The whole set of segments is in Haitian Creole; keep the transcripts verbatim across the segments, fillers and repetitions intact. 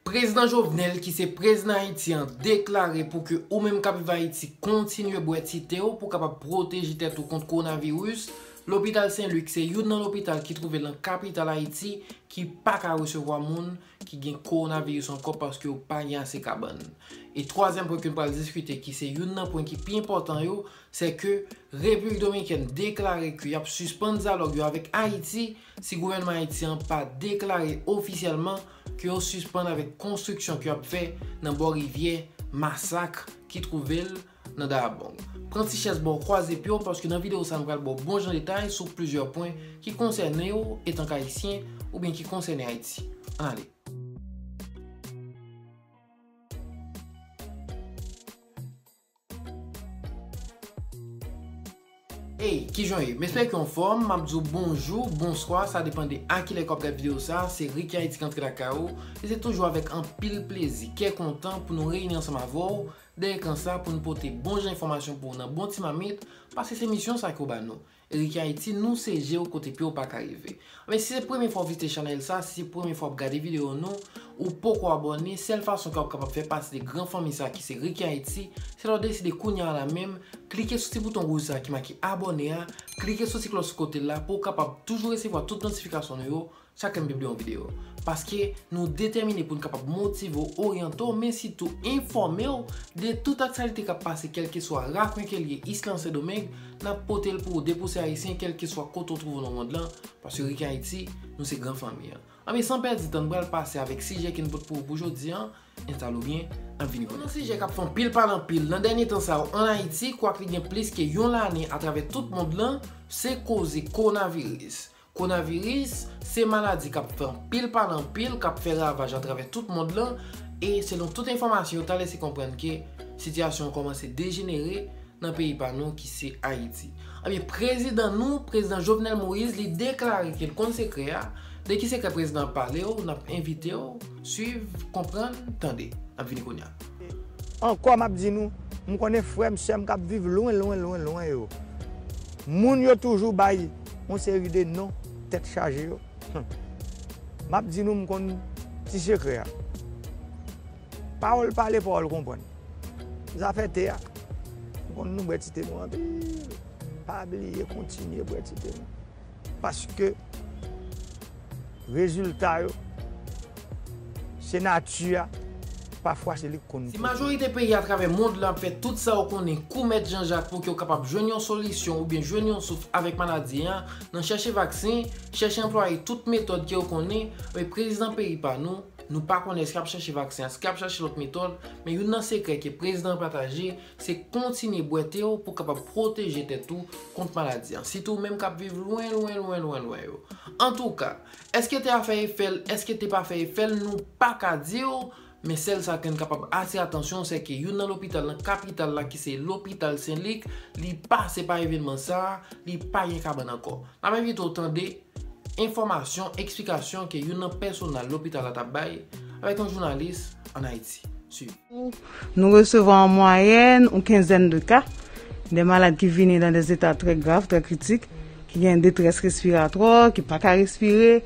Prezidan Jovenel, ki se prezidan Ayiti an, deklare pou ke ou menm k ap viv Ayiti kontinye bwè ti te w pou w kapab pwoteje tèt ou kont kowonaviris. Lopital Sen Lik se youn nan lopital ki twouve l nan kapital Ayiti ki pa ka resevwa moun ki gen kowonaviris ankò paske yo pa gen ase kabann. E twazyèm pwen ke n pral diskite, ki se youn nan pwen ki pi enpòtan yo, se ke Repiblik Dominikèn deklare ke y ap sispann dyalòg yo avèk Ayiti si gouvènman ayisyen an pa deklare ofisyèlman ke yo sispann avèk konstriksyon ke y ap fè nan bò rivyè Masak ki twouve l nan Dayabong. Pran ti chèz ba w, kwaze pye w, paske nan videyo sa a, m pral ba w bon jan detay sou plizyè pwen ki konsène w etanke Ayisyen oubyen ki konsène Ayiti. Ann ale. Ey, kijan w ye? M espere ke w anfòm. M ap di w bonjou, bonswa, sa depann de a kilè ke w ap gade videyo sa a. Se Ricky Haïti k antre lakay ou, e se toujou avèk anpil plezi, kè kontan pou nou reyini ansanm avè w dèyè ekran sa a pou n pote bon jan enfòmasyon pou w nan bon ti mamit, paske se misyon sa a ke w ba nou. Ricky Haïti, nou se je w kote pye w pa ka rive. Men si se premye fwa w vizite chanèl sa, si se premye fwa w ap gade videyo nou, ou poko abòne, sèl fason ke w ap kapab fè pati de gran fanmi sa ki se Ricky Haïti, se lè w deside kounye a la menm, klike sou ti bouton wouj sa ki make abòne a, klike sou ti klòch sou kote l la pou w kapab toujou resevwa tout notifikasyon nou yo, chak lè m pibliye yon videyo. Paske nou detèmine pou n kapab motive w, oryante w, men sitou enfòme w de tout aktyalite k ap pase, kèlkeswa rakwen ke l ye, isit la nan Sendomeng, n ap pote l pou ou, depi w se Ayisyen, kèlkeswa kote w twouve w nan mond lan, paske Ricky Haïti, nou se gran fanmi an. Anben, san pèdi tan, n pral pase avèk sijè ke n pote pou ou pou jodi a, enstale w byen, n ap vini kounye a. Nan sijè k ap fè anpil pale anpil nan dènye tan sa yo ann Ayiti, kwak li gen plis ke yon lane atravè tout mond lan, se koze kowonaviris. Kowonaviris se maladi k ap fè anpil pale anpil, k ap fè ravaj atravè tout mond lan, e selon tout enfòmasyon yo ta lese konprann ke sitiyasyon an kòmanse dejenere nan peyi pa nou ki se Ayiti. Anben, prezidan nou, prezidan Jovenel Moïse, li deklare ke l konn sekrè a. De ki sekrè prezidan ap pale w, n ap envite w swiv, konprann, tande. N ap vini kounye a. Ankò m ap di nou, m konnen frè m, sè m k ap viv lwen, lwen, lwen, lwen yo, moun yo toujou bay yon seri de non tèt chaje yo. Hum. M ap di nou, m konn ti sekrè a. Pawòl pale, pawòl konprann. Zafè te a, m konn nou bwè ti te nou anpil. Pa bliye kontinye bwè ti te nou. Paske rezilta yo, se nati a, pafwa se li k konn. Si majorite peyi atravè mond lan ap fè tout sa yo konnen kou Mèt Jan Jak pou ke yo kapab jwenn yon solisyon oubyen jwenn yon souf avèk maladi an, nan chèche vaksen, chèche anplwaye tout metòd ke yo konnen, men prezidan peyi pa nou, nou pa konnen èske ap chèche vaksen, èske ap chèche lòt metòd, men youn nan sekrè ke prezidan an pataje, se kontinye bwè te w pou w kapab pwoteje tèt ou kont maladi an. Sitou ou menm k ap viv lwen, lwen, lwen, lwen, lwen yo. Antouka, èske te a fè efè l, èske te pa fè efè l, nou pa ka di w, men sèl sa ke n kapab atire atansyon, se ke youn nan lopital nan kapital la, ki se lopital Sen Lik, li pase pa evènman sa a, li pa gen kabann ankò. N ap envite w tande enfòmasyon, eksplikasyon ke youn nan pèsonèl lopital la t ap bay avèk yon jounalis ann Ayiti. Swiv. Nou resevwa an mwayèn yon kenzèn de ka, de malad ki vini dans des états très graves, très critiques, ki gen detrès respiratwa, ki pa ka respire,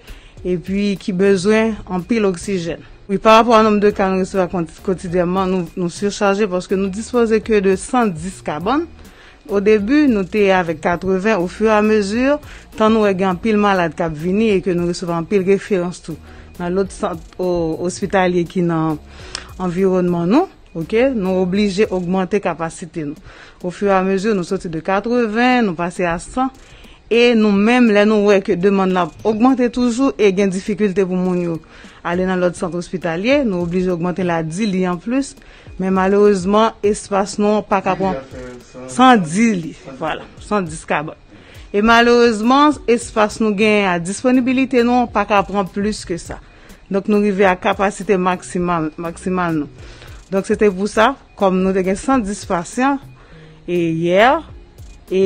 epi ki bezwen anpil oksijèn. Wi, pa rapò a nonb de ka nou resevwa kon-, kotidyènman, nou, nou sichaje paske nou dispoze ke de san dis kabann. O debi, nou te avèk katreven, ofirameziya, tan nou wè gen anpil malad k ap vini e ke nou resevwa anpil referans tou nan lòt sant o-, ospitalye ki nan anviwònman nou, oke, nou oblije ogmante kapasite nou. Ofirameziya, nou soti de katreven, nou pase a san, e nou menm, lè nou wè ke demann la ap ogmante toujou e gen difikilte pou moun yo ale nan lòt sant ospitalye, nou oblije ogmante l a dis li anplis, men malerezman, espas nou an pa ka pran san dis li, vwala, san dis kabann. E malerezman, espas nou genyen a disponibilite nou an pa ka pran plis ke sa. Donk, nou rive a kapasite maksimal, maksimal nou. Donk, se te pou sa, kòm nou te gen san dis pasyan, e yè, e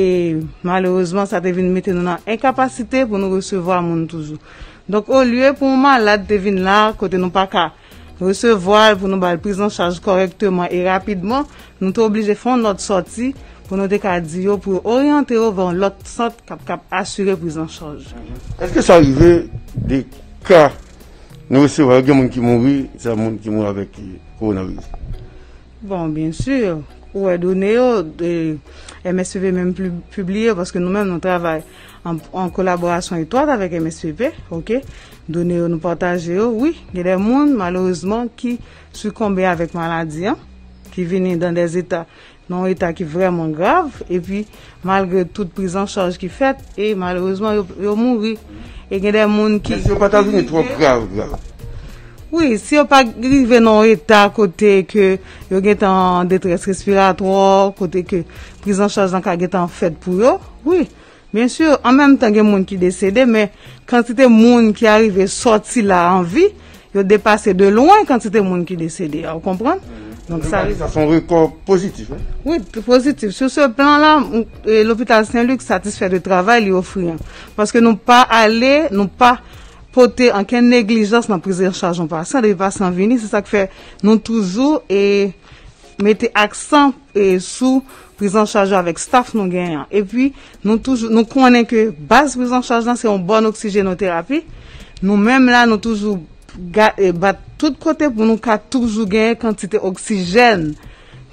malerezman, sa te vin mete nou nan enkapasite pou nou resevwa moun toujou. Donk, olye pou yon malad te vin la, kote nou pa ka resevwa l, pou nou ba l prizanchaj kòrèkteman e rapidman, nou te oblije fè yon nòt sòti pou nou te ka di yo pou yo oryante yo vè yon lòt sant k ap, k ap asire prizanchaj. Èske sa rive de ka Nou resevwa yo, gen moun ki mouri, se moun ki mouri avèk kowonaviris. Bon, byen si, ou wè done yo, e, M S P P menm pli-, pibliye, paske nou menm nou travay an, an kolaborasyon etwat avèk M S P P, oke? Done yo nou pataje yo, wi, gen de moun, malerezman, ki sikonbe avèk maladi an, ki vini dan de eta, nan yon eta ki vrèman grav, epi malgre tout prizanchaj ki fèt, e malerezman, yo, yo mouri. E gen de moun ki... Men si yo pa ta vini twò grav, grav. Wi, si yo pa rive nan yon eta kote ke yo gentan an detrès respiratwa, kote ke prizanchaj lan ka gentan fèt pou yo, wi. Byen si, an menm tan gen moun ki desede, men kantite moun ki arive sòti la an vi, yo depase de lwen kantite moun ki desede a, ou konprann? Donk sa, sa se yon rekò pozitif, wi. Wi, t-, pozitif. Sou se plan la, m-, e, Lopital Sen Lik satisfè de travay li ofri an. Paske nou pa ale, nou pa pote ankenn neglijans nan prizanchaj yon pasyan. Depi pasyan vini, se sa k fè nou toujou, e, mete aksan, e, sou prizanchaj yo avèk staf nou genyen an. Epi, nou toujou, nou konnen ke baz prizanchaj lan se yon bòn oksijenoterapi. Nou menm la, nou toujou ga-, e, bat tout kote pou nou ka toujou genyen kantite oksijèn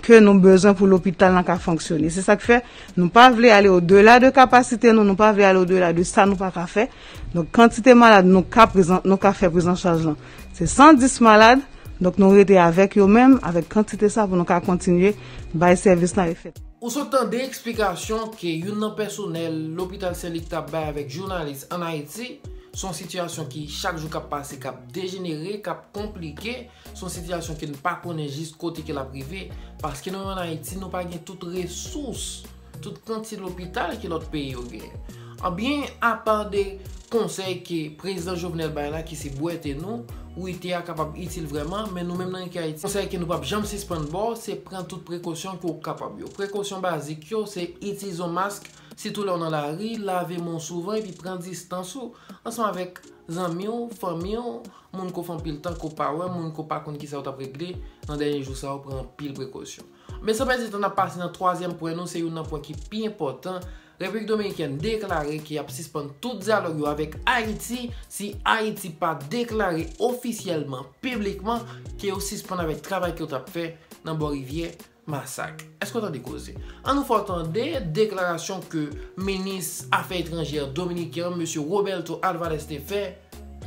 ke nou bezwen pou lopital lan ka fonksyone. Se sa k fè nou pa vle ale odela de kapasite nou, nou pa vle ale odela de sa nou pa ka fè. Donk, kantite malad nou ka prezan-, nou ka fè prizanchaj lan, se san dis malad. Donk, nou rete avèk yo menm, avèk kantite sa pou nou ka kontinye bay sèvis lan e fèt. Ou sot tande eksplikasyon ke youn nan pèsonèl Lopital Sen Lik t ap bay avèk jounalis ann Ayiti, se yon sitiyasyon ki chak jou k ap pase, k ap dejenere, k ap konplike, se yon sitiyasyon ke n pa konnen jis kote ke l ap rive, paske nou menm ann Ayiti, nou pa gen tout resous, tout kantite lopital ke lòt peyi yo genyen. Anbyen, apa de konsèy ke prezidan Jovenel bay la, ki se bwète nou, wi, te a kapab itil vrèman, men nou menm nan Ayiti, konsèy ke nou p ap janm sispann ba w, se pran tout prekosyon ke w kapab yo. Prekosyon bazik yo, se itilize yon mask, sitou lè w nan lari, lave men w souvan, epi pran distans ou ansanm avèk zanmi w, fanmi w, moun ke w fè anpil tan ke w pa wè, moun ke w pa konn kisa yo t ap regle nan dènye jou sa yo, pran anpil prekosyon. Men san pèdi tan, n ap pase nan twazyèm pwen nou, se youn nan pwen ki pi enpòtan. Repiblik Dominikèn deklare ke y ap sispann tout dyalòg yo avèk Ayiti si Ayiti pa deklare ofisyèlman, piblikman, ke yo sispann avèk travay ke yo t ap fè nan bò rivyè Masak. Èske w tande koze? Ann nou fè w tande deklarasyon ke minis afè etranjè dominiken an, mesye Roberto Alvarez, te fè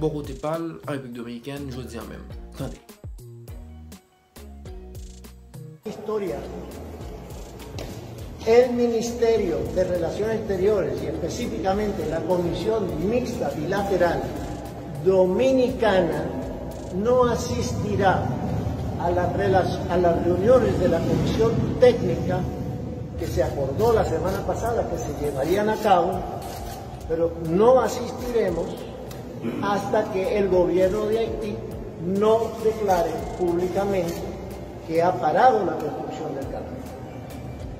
bò kote pa l an Repiblik Dominikèn jodi a menm. Tande. Historia. El Ministerio de Relaciones Exteriores y específicamente la Comisión Mixta Bilateral Dominicana no asistirá a las, a las reuniones de la Comisión Técnica que se acordó la semana pasada que se llevarían a cabo, pero no asistiremos hasta que el gobierno de Haití no declare públicamente que ha parado la construcción del canal.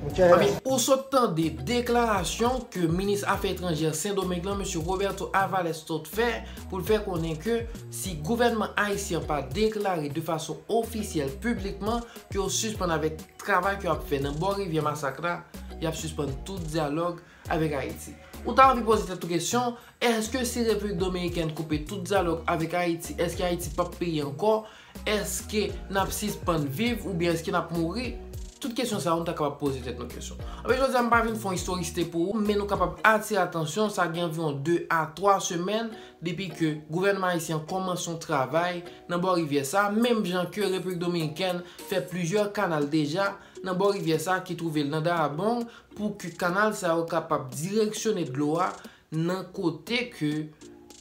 Muchas gracias. Ou sot tande deklarasyon ke minis afè etranjè Sendomeng lan, mesye Roberto Alvarez, sot fè pou l fè konnen ke si gouvènman ayisyen an pa deklare de fason ofisyèl, piblikman, ke yo sispann avèk travay ke y ap fè nan bò rivyè Masak la, y ap sispann tout dyalòg avèk Ayiti. Ou ta anvi poze tèt ou kesyon, èske si Repiblik Dominikèn koupe tout dyalòg avèk Ayiti, èske Ayiti p ap peye ankò? Èske n ap sispann viv oubyen èske n ap mouri? Tout kesyon sa yo, nou ta kapab poze tèt nou kesyon. Anben, jodi a, m pa vin fè yon istoriste pou ou, men nou kapab atire atansyon, sa gen anviwon de a twa semèn depi ke gouvènman ayisyen an kòmanse yon travay nan bò rivyè sa, menm jan ke Repiblik Dominikèn fè plizyè kanal deja nan bò rivyè sa ki twouve l nan Dayabong, pou ke kanal sa yo kapab direksyone dlo a nan kote ke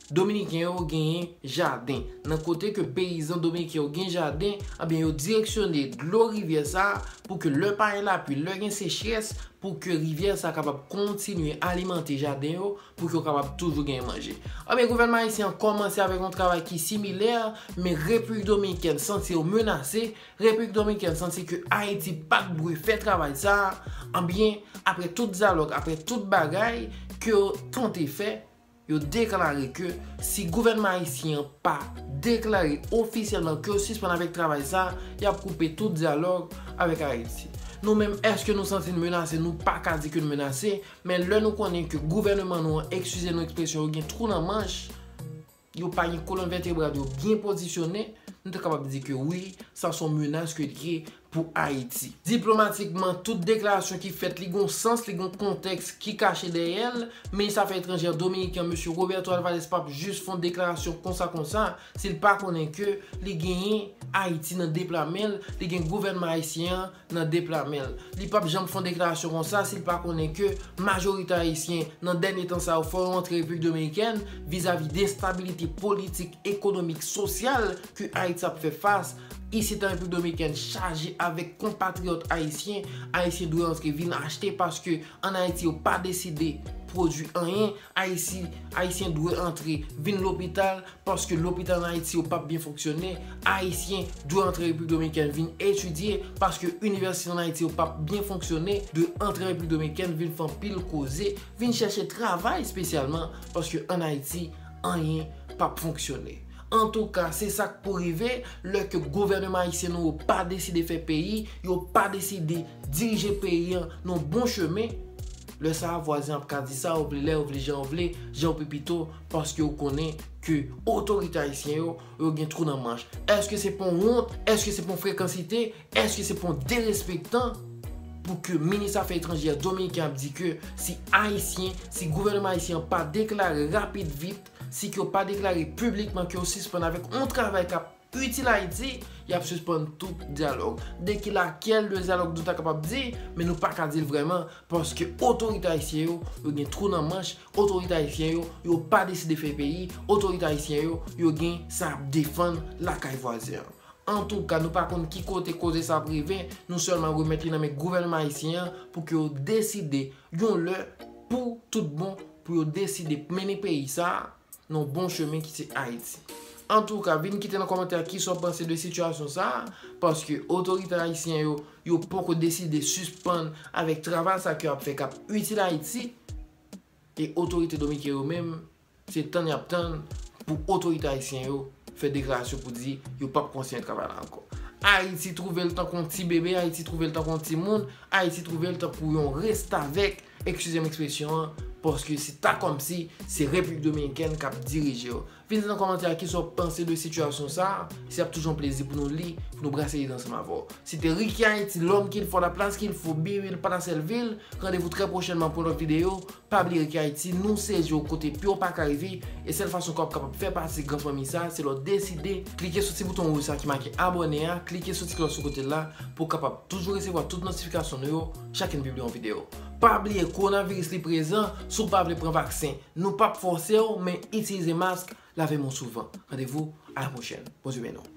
Dominiken yo genyen jaden, nan kote ke peyizan dominiken yo gen jaden, ebyen, yo direksyone dlo rivyè sa a pou ke lè pa gen lapli, lè gen sechrès, pou ke rivyè sa a kapab kontinye alimante jaden yo, pou ke yo kapab toujou gen manje. Ebyen, gouvènman ayisyen an kòmanse avèk yon travay ki similè, men Repiblik Dominikèn santi yo menase, Repiblik Dominikèn santi ke Ayiti pa t dwe fè travay sa a, ebyen, apre tout dyalòg, apre tout bagay ke yo tante fè, yo deklare ke si gouvènman ayisyen an pa deklare ofisyèlman ke yo sispann avèk travay sa a, y ap koupe tout dyalòg avèk Ayiti. Nou menm, èske nou santi n menase? Nou pa ka di ke n menase, men lè nou konnen ke gouvènman nou an, eskize nou ekspresyon, yo gen twou nan manch, yo pa gen kolòn vètebral yo byen pozisyone, nou ta kapab di ke wi, sa se yon menas ke l ye pou Ayiti. Diplomatikman, tout deklarasyon ki fèt, li gon sans, li gon kontèks ki kache dèyè l. Minis Afè Etranjè dominiken, mesye Roberto Alvarez, p ap jis fè yon deklarasyon konsa konsa, si l pa konnen ke li genyen Ayiti nan de pla men l, li gen gouvènman ayisyen an nan de pla men l. Li p ap janm fè yon deklarasyon konsa si l pa konnen ke majorite ayisyen nan dènye tan sa yo fò yo antre Repiblik Dominikèn vizavi denstabilite politik, ekonomik, sosyal ke Ayiti ap fè fas. Isit an Repiblik Dominikèn chaje avèk konpatriyòt ayisyen. Ayisyen dwe antre vin achte paske ann Ayiti yo pa deside pwodui anyen. Ayisi-, Ayisyen dwe antre vin lopital paske lopital ann Ayiti yo p ap byen fonksyone. Ayisyen dwe antre Repiblik Dominikèn vin etidye paske inivèsite ann Ayiti yo p ap byen fonksyone. Dwe antre Repiblik Dominikèn vin fè anpil koze, vin chèche travay espesyalman paske ann Ayiti anyen p ap fonksyone. Antouka, se sa k pou rive lè ke gouvènman ayisyen nou yo pa deside fè peyi, yo pa deside dirije peyi an nan bon chemen. Lè sa a, vwazen ap ka di sa ou vle, lè ou vle, jan ou vle, jan ou pi pito, paske ou konnen ke otorite ayisyen yo, yo gen twou nan manch. Èske se pa yon wont? Èske se pa yon frekansite? Èske se pa yon derespektan pou ke minis afè etranjè dominiken ap di ke si ayisyen, si gouvènman ayisyen an pa deklare rapid vit, si ke yo pa deklare piblikman ke yo sispann avèk yon travay k ap itil Ayiti, y ap sispann tout dyalòg. De ki lakyèl de dyalòg nou ta kapab di, men nou pa ka di l vrèman, paske otorite ayisyen yo, yo gen twou nan manch, otorite ayisyen yo, yo pa deside fè peyi, otorite ayisyen yo, yo gen sa y ap defann lakay vwazen an. Antouka, nou pa konn ki kote koze sa ap rive, nou sèlman remèt li nan men gouvènman ayisyen an pou ke yo deside yon lè pou tout bon, pou yo deside mennen peyi sa a nan yon bon chemen ki se Ayiti. Antouka, vin kite nan kòmantè a kisa w panse de sitiyasyon sa a, paske otorite ayisyen yo, yo poko deside sispann avèk travay sa ke yo ap fè k ap itil Ayiti, e otorite dominiken yo menm, se tann y ap tann pou otorite ayisyen yo fè deklarasyon pou di yo p ap kontinye travay la ankò. Ayiti twouve l tankou yon ti bebe, Ayiti twouve l tankou yon timoun, Ayiti twouve l tankou yon restavèk, eskize m ekspresyon an, paske se ta kòmsi se Repiblik Dominikèn k ap dirije yo. Vin di nan kòmantè a kisa w panse de sitiyasyon sa a, se ap toujou yon plezi pou nou li, pou nou brase lide ansanm avè w. Se te Ricky Haïti, l'homme qu'il faut, la place qu'il faut, Biwil, pa ta sèl vil. Randevou trè pwochènman pou yon lòt videyo. Pa bliye Ricky Haïti, nou se je w kote pye w pa ka rive, e sèl fason ke w ap kapab fè pati gran fanmi sa, se lè w deside klike sou ti bouton wouj sa ki make abòne a, klike sou ti klòch sou kote l la pou w kapab toujou resevwa tout notifikasyon nou yo chak lè n pibliye yon videyo. Pa bliye, kowonaviris li prezan, si w pa vle pran vaksen, nou p ap fòse w, men itilize mask, lave men w souvan. Randevou a la pwochèn. Bondye beni w.